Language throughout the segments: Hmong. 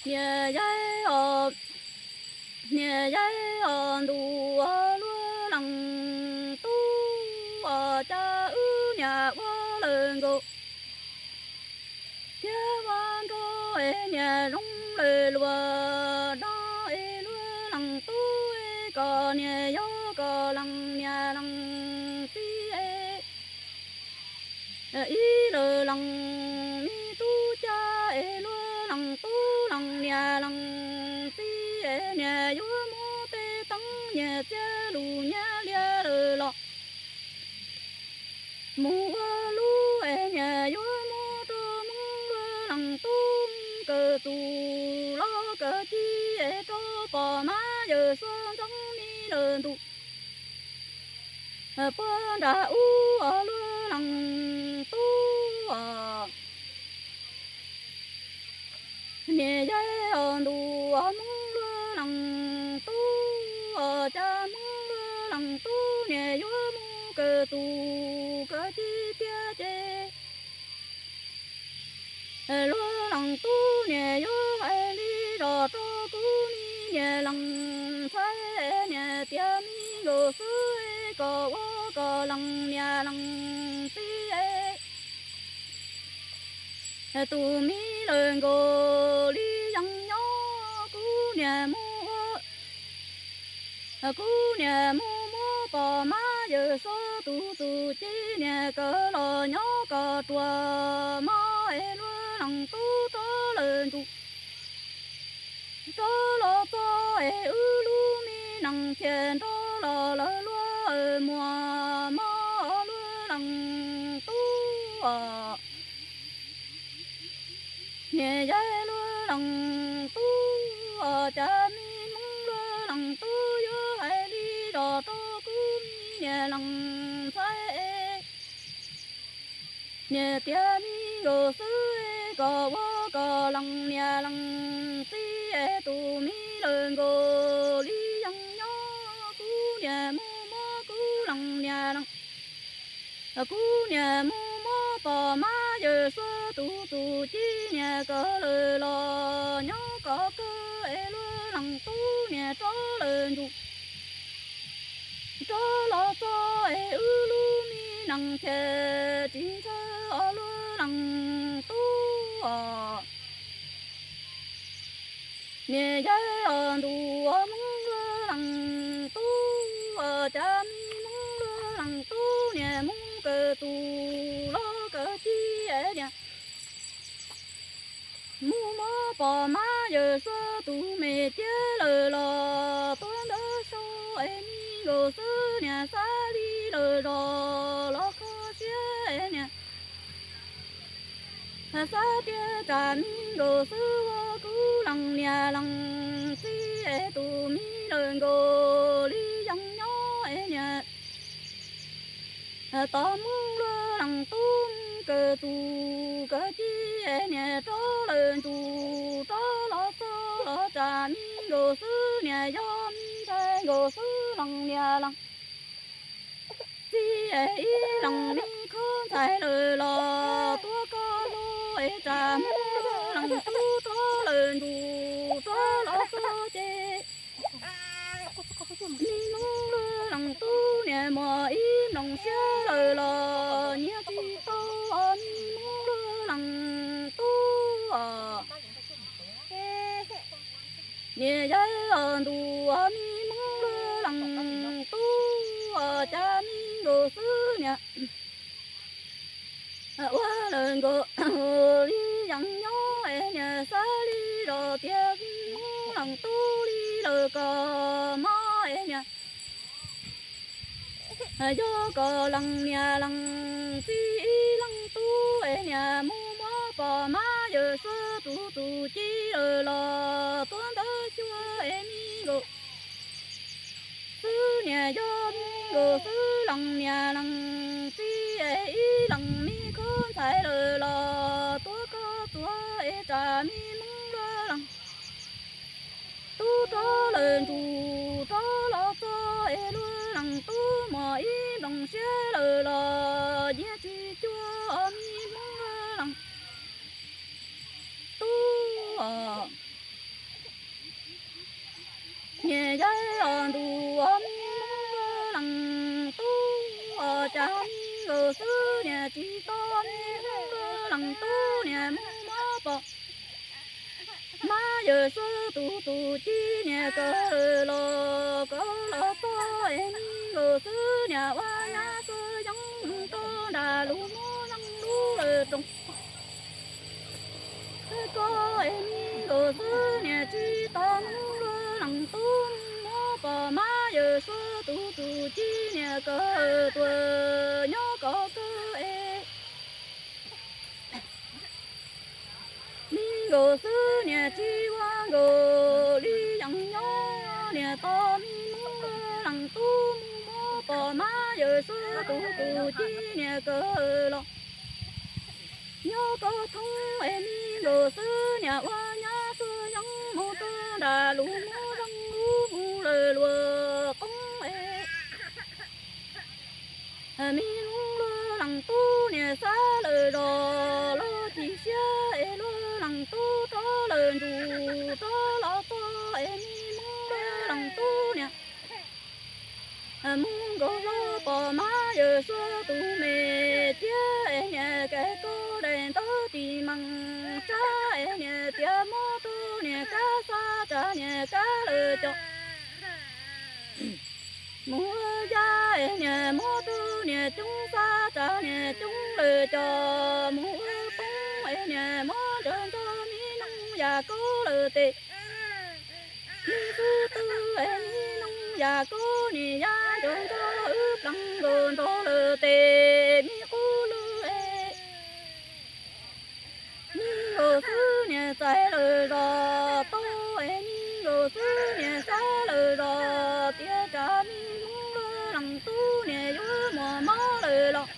Niam yaib os, niam yaib os, ntuj os, luag leej tub os, cas wb niam ua lawm nkaus thiab ua nraug es niam zoo lawm luag no es luag leej tub es kom niam yog kom leej niam leej txiv es ib leeg leej me tub cab es luag leej tub leej niam leej txiv es niam yuav muab tej teeb nyiaj txiag lus nyiaj liab lawm los mus ua lub es niam yuav muab rau Hmoob luag leej tub kawm txuj loj kawg ci es rau pog mab yawm suav ntxeev mi lawm ntuj puag nram ub os luag leej tub os. Niam yaib os, ntuj os, Hmoob luag leej tub os, cas Hmoob luag leej tub niam yuav mus kawm txuj kawg ci tiag ces luag leej tub niam yuav hais li zos rau kuv mi niam leej ntxhais niam tias mi nkaus xwb kom ua kom leej niam leej txiv tus me lawm nkaus li yeej nyob kuv niam mus ua kuv niam mus muab pog mab yawm suav tus txuj ci niam kawm los nyob kom ruam mog es luag leej tub rov lawm ntuj rov los txog es wb lub me neej thiaj nrog los lawv luag muag mog luag leej tub os. Niam yaib luag leej tub os, cas me Hmoob luag leej tub yuav hais li zos rau kuv mi niam leej ntxhais niam tias mi nkaus xwb kom ua kom leej niam leej txiv tus me lawm nkaus li yeej nyob kuv niam mus muab kuv leej niam leej kuv niam mus muab pog mab yawm suav tus txuj ci niam kawm lawm los nyob kom kawg es luag leej tub niam rov lawm ntuj rov los txog es wb lub me neej thiaj tsis ntshaw os luag leej tub os. Niam yaib os, ntuj os, Hmoob luag leej tub os, cas me Hmoob luag leej tub niam mus kawm txuj loj kawg ci es niam mus muab pog mab yawm suav tus me tiab lawm los tuav ntawv sau es me nkaus xwb niam xav li lawm zos los kho siab es niam xav tias tsam me nkaus xwb ua kuv leej niam leej txiv es tus me lawm nkaus li yeej nyob es niam tos Hmoob luag leej tub kawm txuj kawg ci es niam rov lawm ntuj rov los txog los tsam me nkaus xwb niam yog me ntxhais nkaus xwb leej niam leej txiv es ib leeg me khob ntxhais lawm los tuav koj hlub es tsam Hmoob luag leej tub rov lawm ntuj rov los txog ces me Hmoob luag leej tub niam muaj ib nplooj siab lawm los nyiam tsis tau os me Hmoob luag leej tub os. Niam yaib os, ntuj os, me Hmoob luag leej tub os, cas me nkaus xwb niam ua lawm nkaus li yeej nyob es niam xav li los tias me Hmoob leej tub li lawm koj mog es niam yog kom leej niam leej txiv ib leej tub es niam mus muab pog mab yawm suav tus txuj ci lawm los tuav ntawv xyuas es me nkaus xwb niam yog me nkaus xwb leej niam leej txiv es ib leeg me khob ntxhais lawm los tuav koj txuas es tsam me Hmoob luag leej tub rov lawm ntuj rov los txog es luag leej tub muaj ib nplooj cas me nkaus xwb niam tsis tau me Hmoob leej tub niam mus muab pom. Mas yawm Suav tus tus ci niam kawg los kawg los txog es me nkaus xwb niam ua nyab Suav yeeb rau nram lub muab zeej lub lawm roos. Ko es me nkaus xwb niam tsis tau Hmoob leej tub muab pom mas yawm Suav tus tus ci niam kawg tuag nyob kov kawg es. Me nkaus xwb niam tsis ua nkaus li yeej nyob niam tau me Hmoob leej tub mus muab pom mas yawm Suav tus tus ci niam kawg los. Nyob koj thoob es me nkaus xwb niam ua nyab Suav yeeb mus rau nram lub muab zeej lub mus lawm luag qoob es. Me Hmoob leej tub niam xav lawm zos los chim siab es leej tub rov lawm ntsuj rov los txog es me Hmoob leej tub niam mus nkaus los pom mas yawm Suav tus me ciab es niam kav koj daim ntawv tis mees tsab es niam tias muab rau niam kab xab tsam niam kab lawm cov. Mus ua yaj es niam muab rau niam coob xab tsam niam coob lawm cov. Mus ua poob es niam muab nrog nrog me noog yam kub lawm tes. Me xub twg es me noog yam kub niam yaj nrog nrog wb pleev nkaus nrog lawm tes me qub lwg es. Me nkaus xwb niam txais lawm zos tau es me nkaus xwb niam xav lawm zos tias tsam me Hmoob leej tub niam yuav muaj mob lawm los.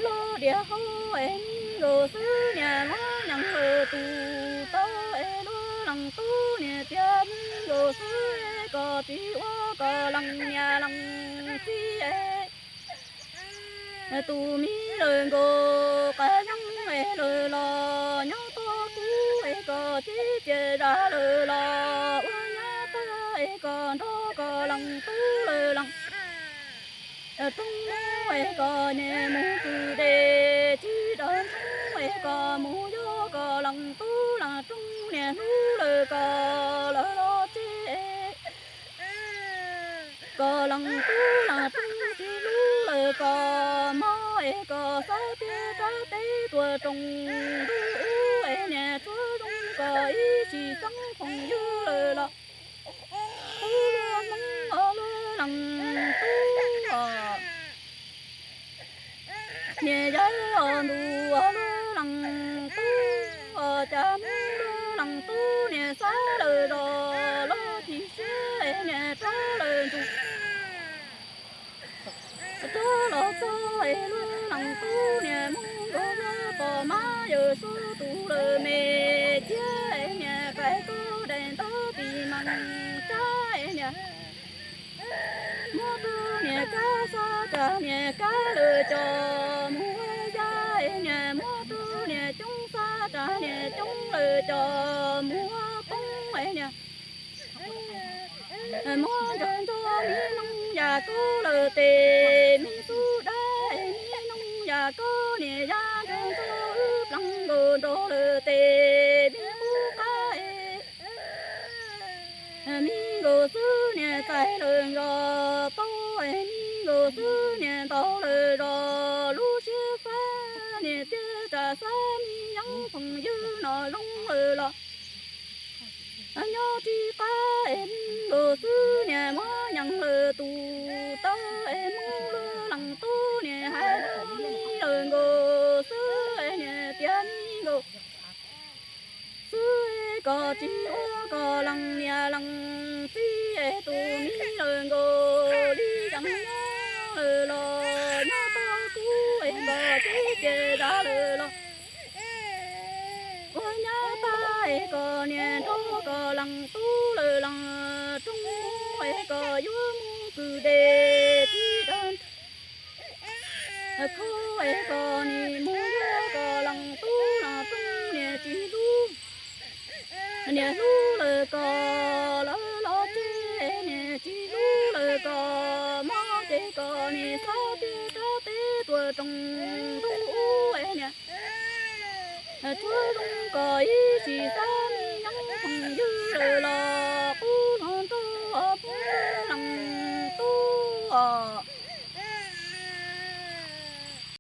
Los diam hau es me nkaus xwb niam muab nyees lawm tus tau es leej tub niam tias me nkaus xwb es kom tsis ua kom leej niam leej txiv es. Tus me lawm nkaus qab yeeb es lawm los nyob tau kub es kom tib ciam zam lawm los ua nyab tag es kom nrog kom leej tub lawm leej rooj mus es kom niam mus kwm dej tsis dawb ntxoog es kom mus yog kom leej tub leej rooj niam hlub lawm kom lawv los tsev. Kom leej tub leej rooj tsis hlub lawm kom mob es kom xav tias rab teb tuaj roos ntuj ub es niam tsuav zoo kom ib sim xeeb phooj ywg lawm los. Tub luag Hmoob os luag leej tub os. Niam yawg os ntuj os luag leej tub os cas Hmoob luag leej tub niam xav lawm zos los chim siab es niam rov lawm ntsuj. Rov los txog es luag leej tub niam mus nkaus los pom mas yawm Suav tus lawm me ciab es niam kav koj daim ntawv tis mees tsab es niam muab rau niam kab xab tsam niam kab lawm cov mus ua yaj es niam muab rau niam coob xab tsam niam coob lawm cov mus ua poob es niam muab nrog nrog me noog yam kub lawm tes me xub dab es me noog yam kub niam yaj nrog nrog wb pleev nkaus nrog lawm tes me qub qab es. Me nkaus xwb niam txais lawm zos tau es me nkaus xwb niam ntaus lawm zos lub siab fab niam tiag tsam xav me yeeb phooj ywg no zoo lawm los. Nyob tsis qab es me nkaus xwb niam muab nyees lawm tus tau es Hmoob luag leej tub niam hais rau me lawm nkaus xwb es niam tias me nkaus xwb es kom tsis ua kom leej niam leej txiv es tus me lawm nkaus li yeej nyob lawm los nyob tau kub es kom tib ciam zam lawm los. Ua nyab tag es kom niam nrog kom leej tub lawm leej rooj mus es kom yuav mus kwm dej tib dawg kho es kom nim mus yuav kom leej tub leej rooj niam tsis hlub. Niam hlub lawm kom lawv los tsev, niam tsis hlub lawm kom mob ces kom niam xav Rov peb tuaj rooj ntuj ub niam, tsuag zoo koj ib tsis xav.